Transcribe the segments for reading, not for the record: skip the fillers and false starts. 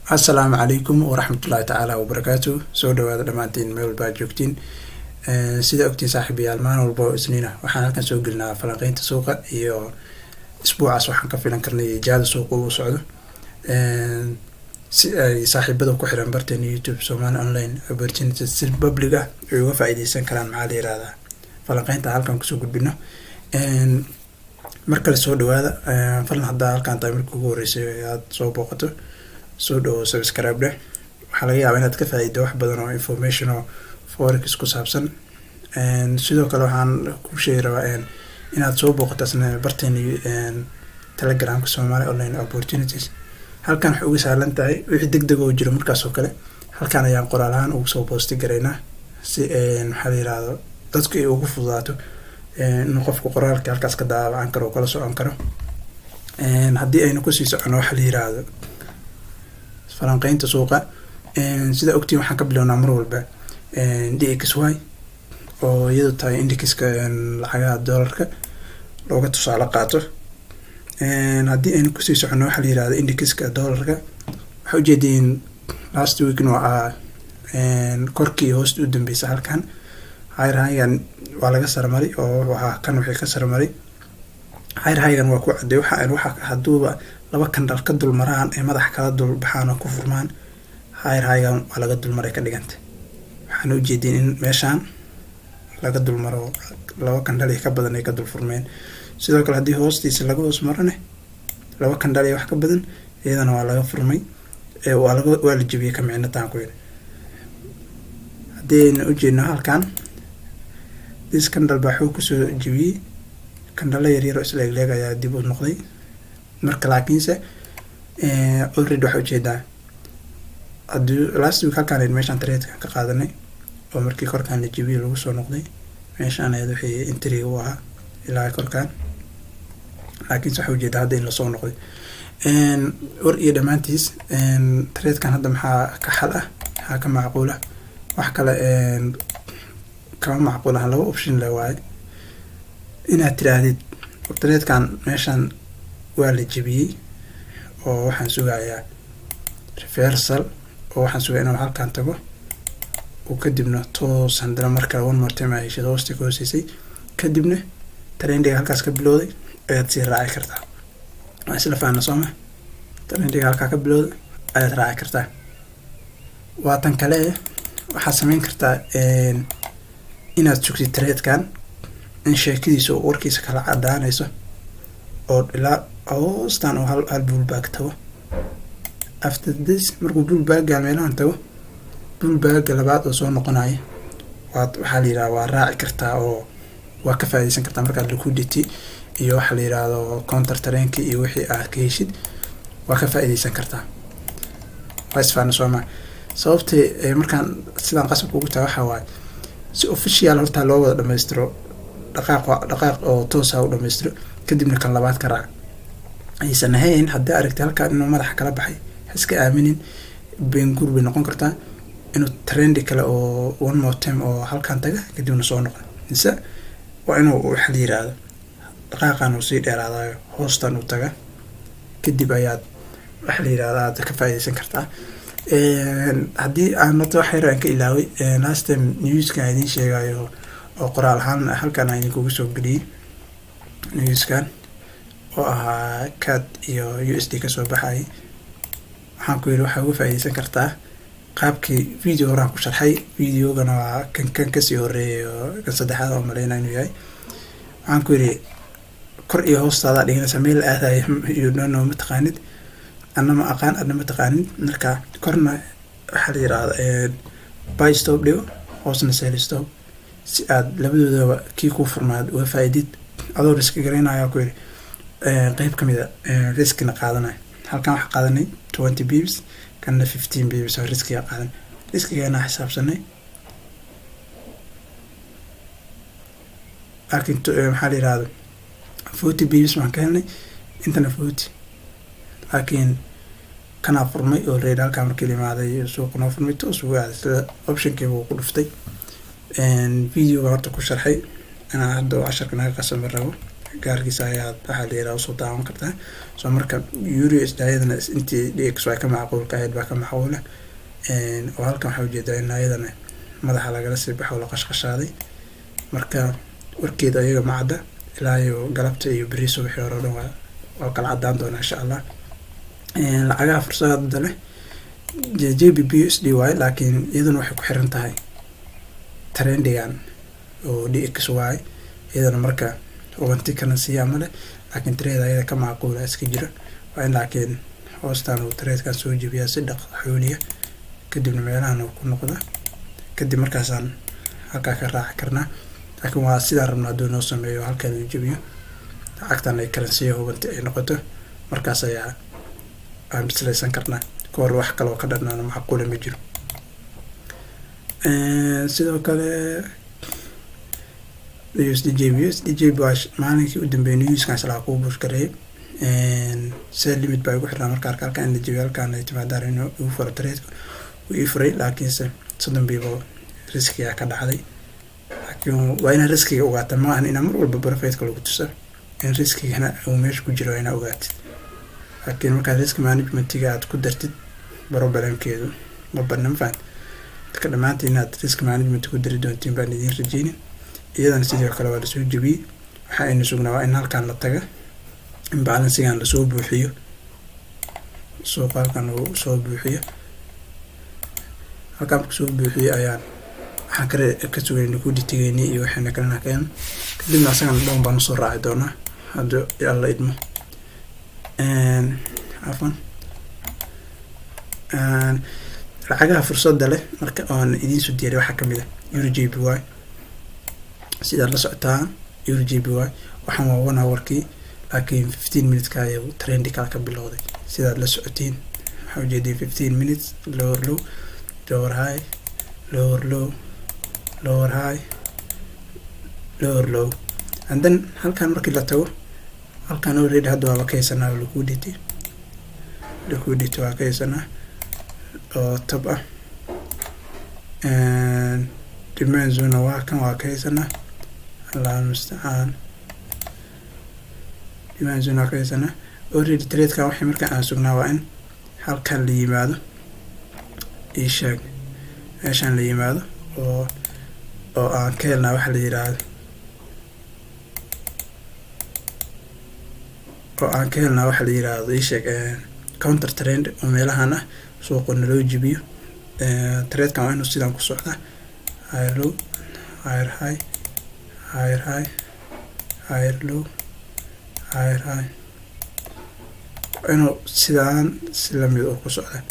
Asalaamu calaykum waraxmatullaahi tacaala wabarakaatu. Soo dhawaada dhammaantiin meel walba aad joogtiin. Sida ogtiin, saaxiibayaal, maalin walba oo Isniina waxaan halkan soo gelinaa falanqeynta suuqa iyo isbuucaas waxaan ka filan karnay jihada suuqa uu socdo, si ay saaxiibada ku xiran barteena YouTube Somali Online Opportunities si public ah ay uga faa'iideysan karaan, maxaa la yirahdaa, falanqeynta halkan kusoo gudbino. Mar kale soo dhawaada. Falan haddaa halkan tahay markii ugu horreysay aad soo booqato, soo dhawo, subscribe dheh. Waxaa laga yaabaa inaad ka faa'iido wax badan oo information oo forex ku saabsan. Sidoo kale waxaan ku sheegi rabaa inaad soo booqato isna barteena Telegramka Somali Online Opportunities. Halkan waxay uga sahlan tahay wixii deg deg oo jiro markaas oo kale halkan ayaan qoraal ahaan ugu soo post garaynaa, si, maxaa la yirahdo, dadku ay ugu fududaato inuu qofku qoraalka halkaas ka daawacan karo oo kala socon karo. Haddii aynu kusii socono, waxa la yiraahdo, falanqeynta suuqa, sida ogtiin waxaan ka bilownaa mar walba DXY, oo iyadu tahay indexka lacagaha dollarka looga tusaale qaato. Haddii aynu kusii socono, waxaa la yirahda, indexka dollarka, waxaa ujeediin last weekna waa ahaa korkii hoosta u dambeysa. Halkan higher highgan waa laga sarmaray oo waxaa kan wixii ka sarmaray higher highgan waa ku cadday. Waxa hadduuba laba candle ka dul maraan ee madax kala dul baxaan oo ku furmaan, higher highgan waa laga dulmaray ka dhiganta. Waxaana ujeediin in meeshaan laga dulmaro, laba candle iyo ka badan ay ka dul furmeen. Sidoo kale haddii hoostiisa laga hoos marone laba candle iyo wax ka badan, iyadana waa laga furmay, waa laga waa la jebiyey ka micno taan ku yidhi. Haddii aynu ujeedno halkan, this candle baa xoog kusoo jebiyey, candle yaryar oo isla egleeg ayaa dib u noqday marka. Laakiinse already waxaa ujeedaa haddii last week halkaan aynu meeshaan tradekan ka qaadanay oo markii korkaan la jebiyey lagu soo noqday meeshaan ayad wixii entryga u ahaa ilaa korkaan. Laakiinse waxaa ujeedaa hadda in lasoo noqday. War iyo dhammaantiis, tradekan hadda maxaa ka xal ah? Maxaa ka macquula? Wax kale kama macquul ahan. Laba option le waaye: inaad tiraahdid tradekan meeshaan waa la jebiyey oo waxaan sugayaa reversal, oo waxaan sugaya inuu halkan tago uu kadibna toos handana markale one more time aa heshid hoosta ka hooseysay, kadibna trendiga halkaas ka bilowday ayaad sii raaci kartaa. Waa isla faana, sooma? Trendiga halkaa ka bilowday ayaad raaci kartaa. Waa tan kale, waxaad sameyn kartaa inaad sugtid tradekan in sheekadiisa oo warkiisa kala cadaanayso oo ilaa hoostan oo hal pullback tago. After this, markuu pullbacka meelahan tago, pullbacka labaad oo soo noqonaya waad, waxaa la yidhaha, waa raaci kartaa oo waa ka faaideysan kartaa. Markaad liquidity iyo, waxa la yidhaahdo, counter trendki iyo wixii aad ka heshid, waa ka faaideysan kartaa. Waa isfaana, sooma? Sababtay markaan sidaan qasabka ugu tahay waxaa waaye si official horta loo wada dhamaystiro dhaqaaq, dhaqaaq oo toosa u dhamaystiro, kadibna kan labaad ka raac. Aysan ahayn haddii aragtay halkaan inuu madaxa kala baxay, iska aaminin, benguur bay noqon kartaa inuu trendi kale oo one more time oo halkan taga, kadibna soo noqda, mise waa inuu, waxa la yiraahdo, dhaqaaqan uu sii dheeraadayo, hoostan uu taga, kadib ayaad, waxa la yirahda, aad ka faaideysan kartaa. Haddii aan horta wax yar aan ka ilaaway last time newskan aan idiin sheegayo oo qoraal ahaan halkan aan idinkugu soo geliyey, newskan oo ahaa CAD iyo USD kasoo baxayay, waxaan ku yidhi waxaa uga faaideysan kartaa qaabkii video horaan ku sharxay. Videogana waa kan kasii horeeyay oo kan saddexaad oo maleyna inuu yahay. Waxaan ku yidhi kor iyo hoostaadaa dhiganaysa, meel aadayo you don't know, ma taqaanid, anna ma aqaan, adna ma taqaanid. Marka korna, waxaa la yirahda, buy stop dhigo, hoosna sell stop, si aad labadoodaba kii kuu furmaad uga faaidid, adoo riski garaynaya. Ku yidhi qeyb kamid a riskina qaadanaya. Halkan waxaa qaadanay 20 pips, kanna 15 pips oo riskiga qaadan, riskigeena xisaabsanay. Laakiin, maxaa la yirahda, 40 pips baan ka helnay, intana 40. Laakiin kanaa furmay oo reed halkaa markii la imaaday suuqa noo furmay, toos ugu aaday sida optionkiiba uu ku dhuftay. Videoga horta ku sharxay inaan hadda casharka naga qasami rabo. Gaarkiisa ayaad, waxaa la yiraha, usoo daawan kartaa. So marka euro USD ayadana intii DXY ka macquulka ahayd baa ka macquula, oo halkan waxaa ujeedaa in ayadana madaxa lagala sii baxo, la qashqashaaday. Marka warkeeda ayaga ma cadda ilaa iyo galabta iyo beri subaxii hore o dhan waa kala caddaan doonaa, insha Allah. Lacagaha fursadda leh GBP USD waay, laakiin iyaduna waxay ku xiran tahay trendigan oo DXY iyadana. Marka hubanti currency ama leh, laakiin trade ayada ka macquula iska jira. Waa in laakiin hoostan uu tradekan soo jebiyaa si dhaq xooliya, kadibna meelahan uu ku noqda, kadib markaasaan halkaa ka raaci karnaa. Laakiin waa sidaan rabna hadduu noo sameeyo, halkan uu jebiyo, lacagtan ay currency hubanti ay noqoto, markaas ayaa aan bislaysan karnaa. Ka hor wax kaloo ka dhannaana macquula ma jiro. Sidoo kale USD JPY, USD JPY waa maalinkii u dambeeyay newskan islaa kuu push gareeyay. Sell limit baa igu xirnaa. Marka arka halkan in la jebiyo, halkan ay timaadaan, inuu igu furo trade, wuu ii furay, laakiinse 30 pip oo riskiga ka dhacday. Laakiin waa inaa riskiga ogaata. Ma ahan inaa mar walba profitka lagu tusa, in riskigana uu meesha ku jiro waa inaa ogaatid. Laakiin markaad risk managementiga aad ku dartid, problemkeedu ma badna, ma fahan. Marka dhammaantiin inaad risk management ku dari doontiin baan idiin rajeynin. Iyadana sidoo kale waa lasoo jebiyey. Waxa aynu sugnaa waa in halkan la taga, imbalanceigan lasoo buuxiyo, suuqa halkan uu soo buuxiyo. Halkan marku soo buuxiyo ayaan waxaan ka sugay liquidity-geeni iyo waxayna kalena keeno, kadibna asagana down baan usoo raaci doonaa hadduu Alla idmo. Cafwan, lacagaha fursadda leh marka oon idiin soo diyaariy waxaa kamid ah euro JPY. Sidaad la socotaan, euro JPY waxaan waa one hourkii, laakiin 15 minuteska ayuu trendi kale ka bilowday. Sidaad la socotiin, waxaa ujeediin 15 minutes lower low, lower high, lower low, lower high, lower low, and then halkan markii la tago, halkan already hadda waaba ka haysanaa liquidity. Liquidity waa ka haysanaa oo top ah. Demand zone waa kan, waa ka haysanaa. Allah mustacaan, demand zone waa ka haysanaa already. Tradekan waxay markaan aan sugnaa waa in halkan la yimaado, ii sheeg, meeshaan la yimaado oo aan ka helnaa waxa la yiraahdo, oo aan ka helnaa waxa la yiraahdo, ii sheeg, counter trend oo meelahan ah suuqa naloo jibiyo. Tradekan waa inuu sidaan ku socdaa: higher low, higher high, higher high, higher low, higher high. Waa inuu sidaan si lamid oo ku socdaa,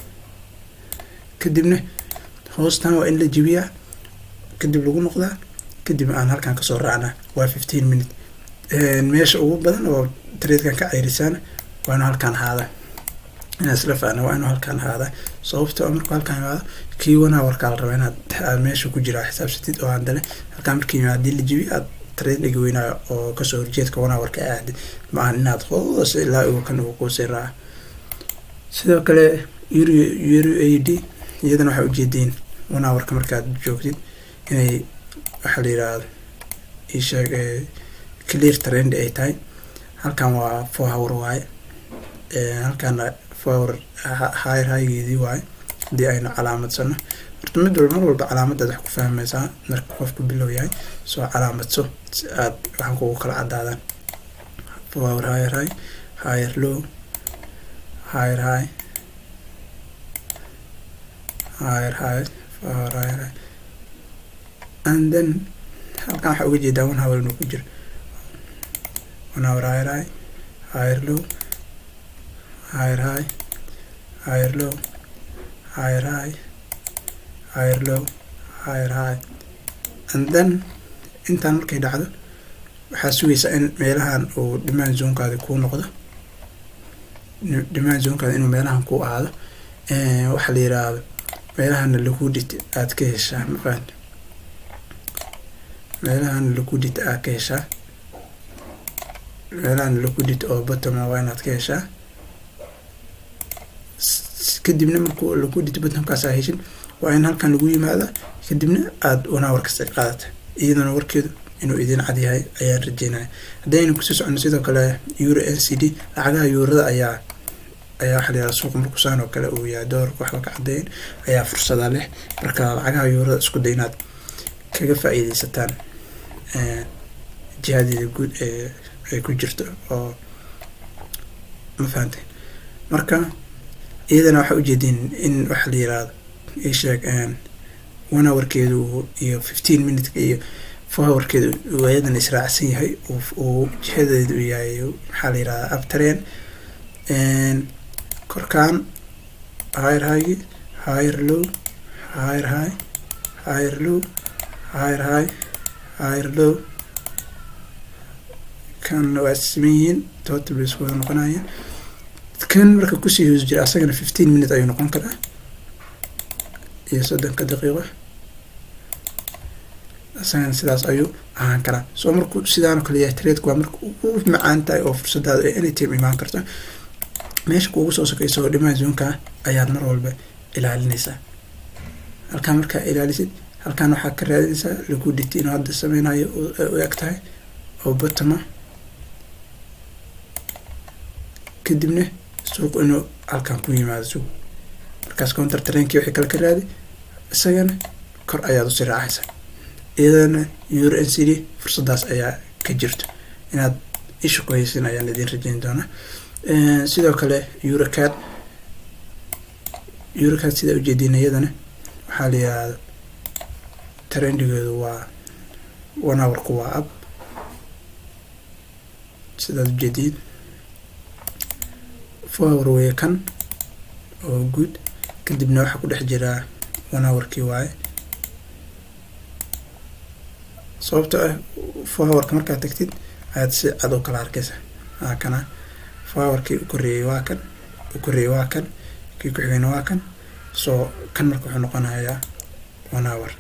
kadibna hoostan waa in la jibiyaa, kadib lagu noqdaa, kadib aan halkan kasoo raacnaa. Waa 15 minute. Meesha ugu badan oo tradekan ka ceyrisaana waa inuu halkaan ahaada. Inaa isla faana, waa inuu halkaan ahaada, sababto markuu halkaan imaado, kii one hourkaa la rabaa inaad aad meesha ku jira xisaabsatid, oo haddana halkaan markii yimaado, haddii la jibiyo, aad trade dhigi weynaayo oo kasoo horjeedka one hourka aadid. Ma ahan inaad hoos ilaa uu kan uu kuusii raaca. Sidoo kale euro AUD iyadana waxaa ujeediin one hourka markaad joogtid inay, waxaa la yiraahdo, isheeg, clear trend ay tahay. Halkan waa 4 hour waaye, halkaana 4 hour higher highgeedii waaye. Haddii aynu calaamadsano, horta mid walba, mar walba calaamadaad wax ku fahmaysaa. Marka qofku bilow yahay, soo calaamadso si aad waxaan kugu kala cadaadaan. 4 hour higher high, higher low, higher high, higher high, 4 hour higher high, and then halkan waxaa uga jeedaa one hour inuu ku jiro: one hour higher high, higher low, higher high, higher low, higher high, higher low, higher high, and then intaan markay dhacdo, waxaa sugaysaa in meelahan uu demand zonekaadi kuu noqdo, demand zonekaadi inuu meelahan kuu ahaado, waxaa la yiraahdo meelahana liquidity aad ka heshaa. Ma fahanti? Meelahan liquidity aad ka heshaa, meelahan liquidity oo bottom waa inaad ka heshaa. Kadibna markuu liquidity bottomkaas aa heshin, waa in halkan lagu yimaada, kadibna aada one hour kasta qaadata. Iyadana warkeedu Inuu idin cad yahay ayaan rajeynaya. Haddii aynu kusii socono, sidoo kale euro NZD, lacagaha eurada ayaa waxaa la yihahda suuqa markuu saan oo kale uu yahay, doolarka waxba ka caddeyn ayaa fursada leh. Marka lacagaha eurada isku day inaad kaga faa-iideysataan jihadeeda guud ee ay ku jirto oo ma fahanteen. Marka iyadana waxaa ujeedin in waxa la yirahdo, isheeg, 1 hourkeedu iyo 15 minuteka iyo 4 hourkeedu uu iyadana israacsan yahay, uu jihadeedu yahay, maxaa la yirahdaa, uptrend. Korkaan higher high, higher low, higher high, higher low, higher high, higher low. Kan waa siman yihiin, total bay isku wada noqonayeen. Kan marka kusii hoos jira asagana 15 minute ayuu noqon karaa iyo 30-ka daqiiqo, isagana sidaas ayuu ahaan karaa. So markuu sidaan oo kale yahay tradeku, waa marka ugu macaan tahay oo fursadaada ay anytime imaan karto. Meesha kuugu soo sokeyso oo demand zoneka ayaad mar walba ilaalinaysaa. Halkaan markaa ilaalisid, halkaan waxaa ka raadinaysaa liquidity inuu hadda sameynayo u eg tahay oo bottom ah, kadibna suuq inuu halkaan ku yimaado suuq. Markaas counter trendkii wixii kale ka raadi, isagana kor ayaad usii raacaysaa. Iyadana euro NZD fursadaas ayaa ka jirto, inaad isha ku haysin ayaan idin rajeyn doonaa. Sidoo kale EURCAD, EURCAD sidaa ujeediin, iyadana waxaa la yihahda trendigeedu waa 1 hourku waa up sidaad ujeediin. 4 hour weeye kan oo guud, kadibna waxaa ku dhex jiraa 1 hourkii waaye. Sababto ah 4 hourka markaad tagtid ayaad si cad u kala arkaysa. Waa kana 4 hourkii u koreeyey, waa kan u koreeyey, waa kan kii ku xigayna, waa kan. So kan marka wuxuu noqonayaa 1 hour,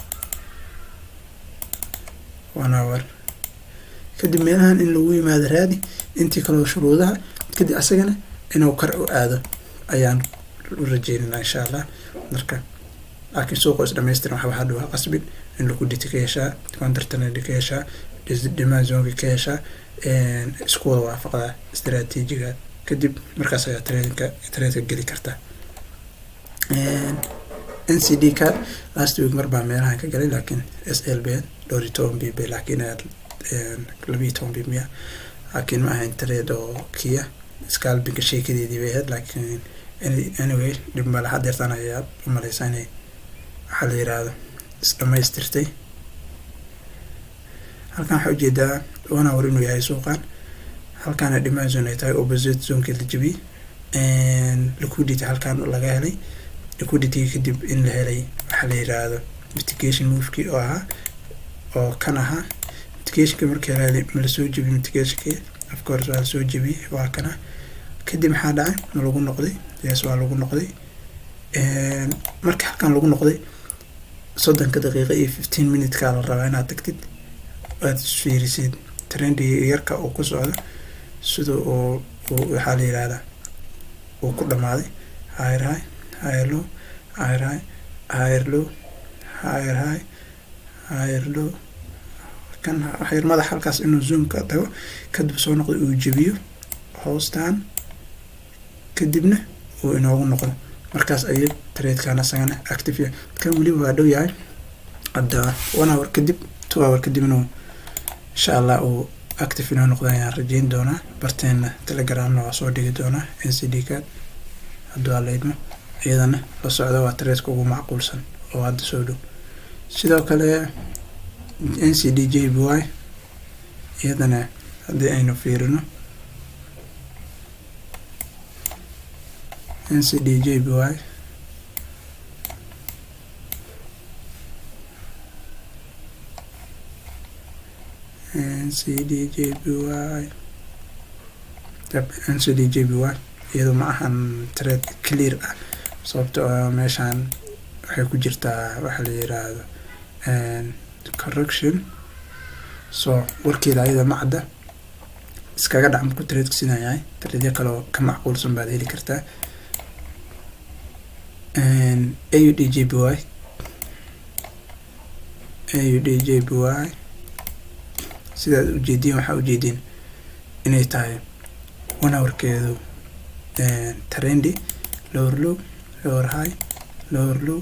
1 hour. Kadib meelahan in lagu yimaado raadi, intii kaleo shuruudaha kadib asagana inuu kor u aado ayaan u rajeynayna, insha Allah. Marka laakiin suuqa is dhamaystiran waxba hadhow ha qasbin in liquidity ka heshaa, counter trend ka heshaa, demand zoneka ka heshaa, isku wada waafaqdaa istaraatiijiga. Kadib markaas ayaa tradeka geli kartaa. NZD CAD last week mar baa meelahan ka galay, laakiin SL b dhowr iyo toban pip, laakiin 12 pip miya, laakiin ma ahayn trade oo kiya scalpinga sheekadeedii bay ahayd. Laakiin anyway, dhib male. Hadeertaan ayaa umaleysaa inay, waxaa la yiraahdo, is dhamaystirtay. Halkan waxaa ujeedaa 1 hour inuu yahay suuqan, halkaana demand zone ay tahay, opposite zonekii la jebiyey, liquidity halkan laga helay, liquidity kadib in la helay, waxaa la yiraahdo, mitigation movekii oo ahaa oo kan ahaa. Mitigationka markii la helay, ma lasoo jebiyey mitigationkii? Of course waa lasoo jebiyey, waa kana. Kadib maxaa dhacay? Ma lagu noqday? Yes, waa lagu noqday. Marka halkan lagu noqday, 30-ka daqiiqa iyo 15 minuteka la rabaa inaad tagtid, aad isfiirisid trendiga yarka uu ku socdo, sida uu waxaa la yihahdaa uu ku dhamaaday: higher high, higher low, higher high, higher low, higher high, higher low. Kan waxyar madax halkaas inuu zoomka tago, kadib soo noqdo, uu jebiyo hoostan, kadibna uu inoogu noqdo. Markaas ayuu tradekan asagana active yahay. Kan weliba waa dhow yahay hadda, 1 hour kadib, 2 hour kadib inuu, insha Allah, uu active inoo noqdo ayaan rajeyn doonaa. Barteena Telegramna waa soo dhigi doonaa NZD CAD hadduu Alla idmo. Iyadana la socda, waa tradeka ugu macquulsan oo hadda soo dhow. Sidoo kale NZDJPY, iyadana haddii aynu fiirino NZDJPY, NZDJPY, NZDJPY iyado ma ahan trade clear ah, sababto oo meeshaan waxay ku jirtaa waxa la yiraahdo correction. So warkeeda ayada ma cadda, iskaga dhac markuu tradeka sidan yahay. Tradeyo kale oo ka macquulsan baad heli kartaa. AUDJPY, AUDJPY Sidaad ujeediin, waxaa ujeediin inay tahay one hourkeedu trendy: lower low, lower high, lower low,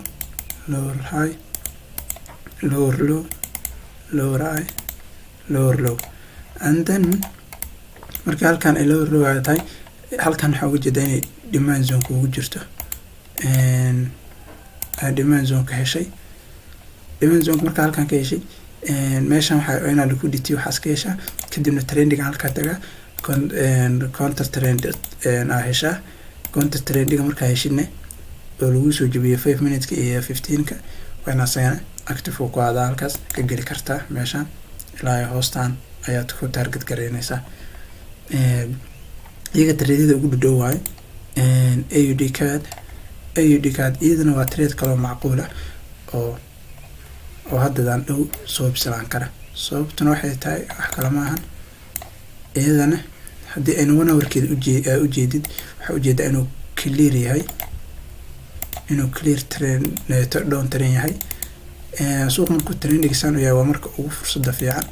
lower high, lower low, lower high, lower low. And then marka halkan ay lower low ay tahay, halkan waxaa uga jeedaa inay demand zone kuugu jirto. Demand zone ka heshay, demand zone marka halkan ka heshay, meeshan waxaa inaa liquidity waxaas ka heshaa, kadibna trendiga halkaa tagaa, counter trend aa heshaa. Counter trendiga markaa heshidne oo lagu soo jebiyay 5 minuteska iyo 15ka, waa inaa isagana active uu ku aadaa. Halkaas ka geli kartaa, meeshaan ilaa hoostaan ayaad ku target gareynaysaa. Iyaga tradeada ugu dhadhow waayo. AUD CAD, AUD CAD iyadana waa trade kaloo macquul ah oo haddadan dhow soo bislaan kara. Sababtuna waxay tahay wax kale ma ahan, iyadana haddii aynu one hourkeeda ujeedid, waxaa ujeedaa inuu clear yahay, inuu clear trend, down trend yahay. Suuq markuu trendigisaan u yahay waa marka ugu fursada fiican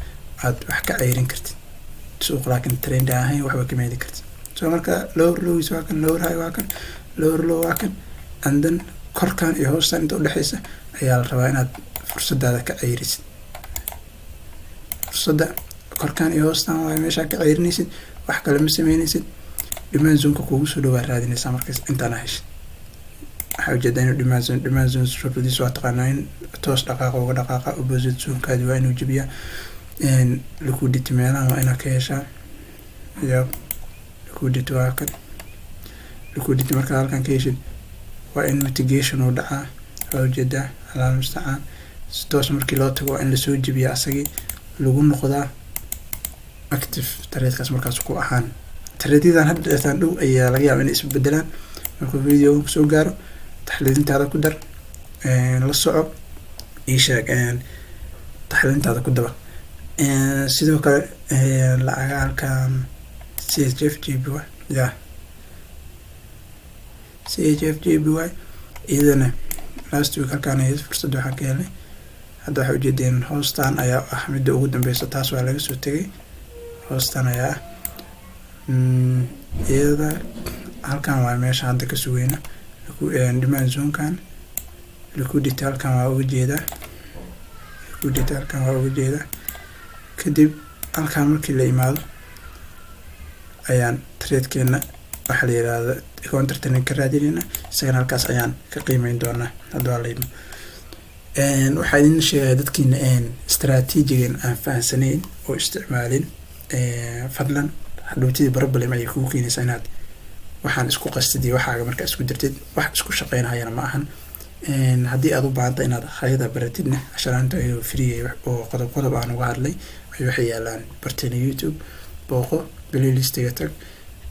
aad wax ka ceyrin kartid suuq, laakiin trend ahayn waxba kama heli kartid. So marka lower lows waa kan, lower high waa kan, lower low waa kan, and then korkan iyo hoostan inta udhexeysa ayaa la rabaa inaad fursadaada ka ceyrisid. Fursadda korkan iyo hoostan waa meeshaa ka ceyrinaysid, wax kale ma sameynaysid. Demand zoneka kugu soo dhowaa raadinaysaa. Markaas intaana heshid, waxaa ujeedaa inuu demand zone, demand zone shuruudiisa waa taqaanaa: in toos dhaqaaqa uga dhaqaaqa, opposite zonekaadi waa inuu jebiyaa, liquidity meelahan waa inaad ka heshaa iyo liquidity waa kan. Liquidity markaad halkan ka heshid, waa in mitigation uu dhacaa. Waa ujeedaa, Allahu mustacaan. Si toos markii loo tago waa in lasoo jebiyaa, asagii lagu noqdaa active. Tradekaas markaas ku ahaan tradeyadan hadda dheertaan dhow ayaa laga yaaba inay isbedelaan. Markuu video kusoo gaaro, taxliilintaada ku dar, la soco, ii sheeg, taxliilintaada ku daba. Sidoo kale lacaga halkan CHF JPY, ya CHF JPY iyadana last week halkaan ahayd fursadda waxaan ka helnay. Hadda waxay ujeedeen hoostan ayaa ah midda ugu dambeysa, taas waa laga soo tegay. Hoostan ayaa ah iyada. Halkan waa meesha hadda ka sugeyna demand zonekan. Liquidity halkan waa uga jeedaa, liquidity halkan waa uga jeedaa. Kadib halkan markii la imaado ayaan tradekeena waxaa la yihahda counter trend ka raadinayna, isagana halkaas ayaan ka qiimeyn doonaa. Hadda waa la idmo. Waxaa idin sheegaya dadkiina istaraatiijigan aan fahansanayn oo isticmaalin, fadlan hadhowtidii problem ayay kugu keenaysaa inaad waxaan isku qastid iyo waxaaga markaa isku dirtid. Wax isku shaqeynayana ma ahan. Haddii aad u baahanta inaad hayada baratidna, casharaanta ayuu free oo qodob qodob aan uga hadlay ay waxay yaalaan barteena YouTube. Booqo, playlistiga tag,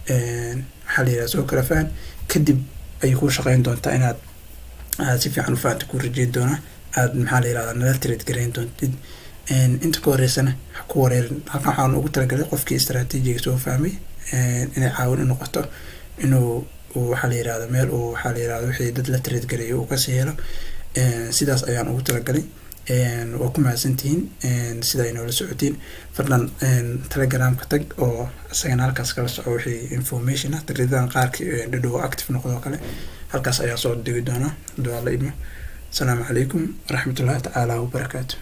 waxaa la yidhaha soo kala fahan. Kadib ayay kuu shaqeyn doontaa inaad aad si fiican u fahanto ku rajeyn doonaa, aad maxaa la yirahdaa nala trade gareyn doontid. Inta ka horeysana ha ku wareerin. Halkan waxaan ugu talagalay qofkii istaraatiijiga soo fahmay inay caawin u noqoto, inuu waxaa la yirahda meel uu waxaa la yirahda wixii dad la trade gareeyo uu kasii helo. Sidaas ayaan ugu talagalay. Waa ku mahadsantihiin sida ay noola socotiin. Fadlan Telegramka tag oo isagana halkaas kala soco wixii information ah. Tradeadan qaarkii dhadhow active noqdo oo kale halkaas ayaa soo digi doonaa, hadduu Alla idmo. Asalaamu calaykum waraxmatullahi tacaala wabarakaatu.